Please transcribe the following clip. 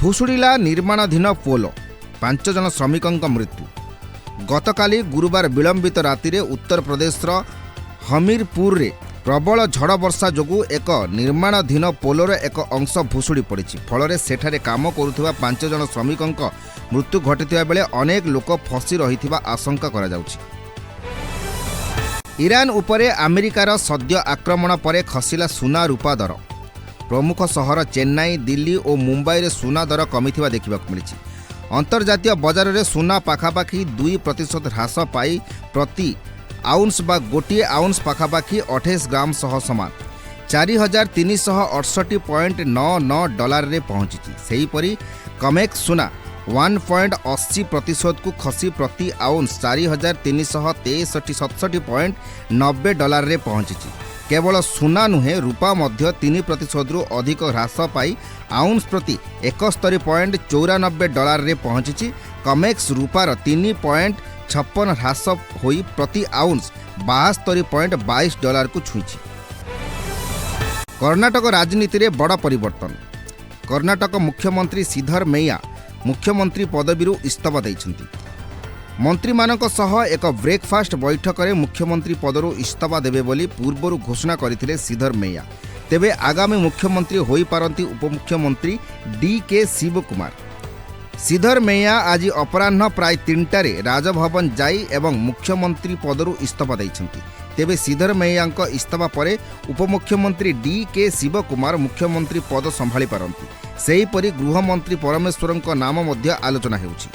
ଭୁଶୁଡ଼ିଲା ନିର୍ମାଣାଧୀନ ପୋଲ, 5 ଜଣ ଶ୍ରମିକଙ୍କ ମୃତ୍ୟୁ। ଗତକାଲି ଗୁରୁବାର ବିଳମ୍ବିତ ରାତିରେ ଉତ୍ତରପ୍ରଦେଶର ହମିରପୁରରେ ପ୍ରବଳ ଝଡ଼ ବର୍ଷା ଯୋଗୁଁ ଏକ ନିର୍ମାଣାଧୀନ ପୋଲର ଏକ ଅଂଶ ଭୁଶୁଡ଼ି ପଡ଼ିଛି। ଫଳରେ ସେଠାରେ କାମ କରୁଥିବା 5 ଜଣ ଶ୍ରମିକଙ୍କ ମୃତ୍ୟୁ ଘଟିଥିବା ବେଳେ ଅନେକ ଲୋକ ଫସି ରହିଥିବା ଆଶଙ୍କା କରାଯାଉଛି। ଇରାନ ଉପରେ ଆମେରିକାର ସଦ୍ୟ ଆକ୍ରମଣ ପରେ ଖସିଲା ସୁନା ରୂପା ଦର। ପ୍ରମୁଖ ସହର ଚେନ୍ନାଇ, ଦିଲ୍ଲୀ ଓ ମୁମ୍ବାଇରେ ସୁନା ଦର କମିଥିବା ଦେଖିବାକୁ ମିଳିଛି। ଅନ୍ତର୍ଜାତୀୟ ବଜାରରେ ସୁନା ପାଖାପାଖି 2% ହ୍ରାସ ପାଇ ପ୍ରତି ଆଉନ୍ସ ବା ଗୋଟିଏ ଆଉନ୍ସ ପାଖାପାଖି 28 ଗ୍ରାମ ସହ ସମାନ 4368.99 ଡଲାରରେ ପହଞ୍ଚିଛି। ସେହିପରି କମେକ୍ସ ସୁନା 1.80%କୁ ଖସି ପ୍ରତି ଆଉନ୍ସ 4363 67.90 ଡଲାରରେ ପହଞ୍ଚିଛି। କେବଳ ସୁନା ନୁହେଁ, ରୂପା ମଧ୍ୟ 3%ରୁ ଅଧିକ ହ୍ରାସ ପାଇ ଆଉନ୍ସ ପ୍ରତି 71.94 ଡଲାରରେ ପହଞ୍ଚିଛି। କମେକ୍ସ ରୂପାର 3.56 ହ୍ରାସ ହୋଇ ପ୍ରତି ଆଉନ୍ସ 72.22 ଡଲାରକୁ ଛୁଇଁଛି। କର୍ଣ୍ଣାଟକ ରାଜନୀତିରେ ବଡ଼ ପରିବର୍ତ୍ତନ। କର୍ଣ୍ଣାଟକ ମୁଖ୍ୟମନ୍ତ୍ରୀ ସିଦ୍ଧରମୈୟା ମୁଖ୍ୟମନ୍ତ୍ରୀ ପଦବୀରୁ ଇସ୍ତଫା ଦେଇଛନ୍ତି। ମନ୍ତ୍ରୀମାନଙ୍କ ସହ ଏକ ବ୍ରେକଫାଷ୍ଟ ବୈଠକରେ ମୁଖ୍ୟମନ୍ତ୍ରୀ ପଦରୁ ଇସ୍ତଫା ଦେବେ ବୋଲି ପୂର୍ବରୁ ଘୋଷଣା କରିଥିଲେ ସିଦ୍ଧରମୈୟା। ତେବେ ଆଗାମୀ ମୁଖ୍ୟମନ୍ତ୍ରୀ ହୋଇପାରନ୍ତି ଉପମୁଖ୍ୟମନ୍ତ୍ରୀ ଡି କେ ଶିବକୁମାର। ସିଦ୍ଧରମୈୟା ଆଜି ଅପରାହ୍ନ ପ୍ରାୟ 3ଟାରେ ରାଜଭବନ ଯାଇ ଏବଂ ମୁଖ୍ୟମନ୍ତ୍ରୀ ପଦରୁ ଇସ୍ତଫା ଦେଇଛନ୍ତି। ତେବେ ସିଦ୍ଧରମୈୟାଙ୍କ ଇସ୍ତଫା ପରେ ଉପମୁଖ୍ୟମନ୍ତ୍ରୀ ଡି କେ ଶିବକୁମାର ମୁଖ୍ୟମନ୍ତ୍ରୀ ପଦ ସମ୍ଭାଳି ପାରନ୍ତି। ସେହିପରି ଗୃହମନ୍ତ୍ରୀ ପରମେଶ୍ୱରଙ୍କ ନାମ ମଧ୍ୟ ଆଲୋଚନା ହେଉଛି।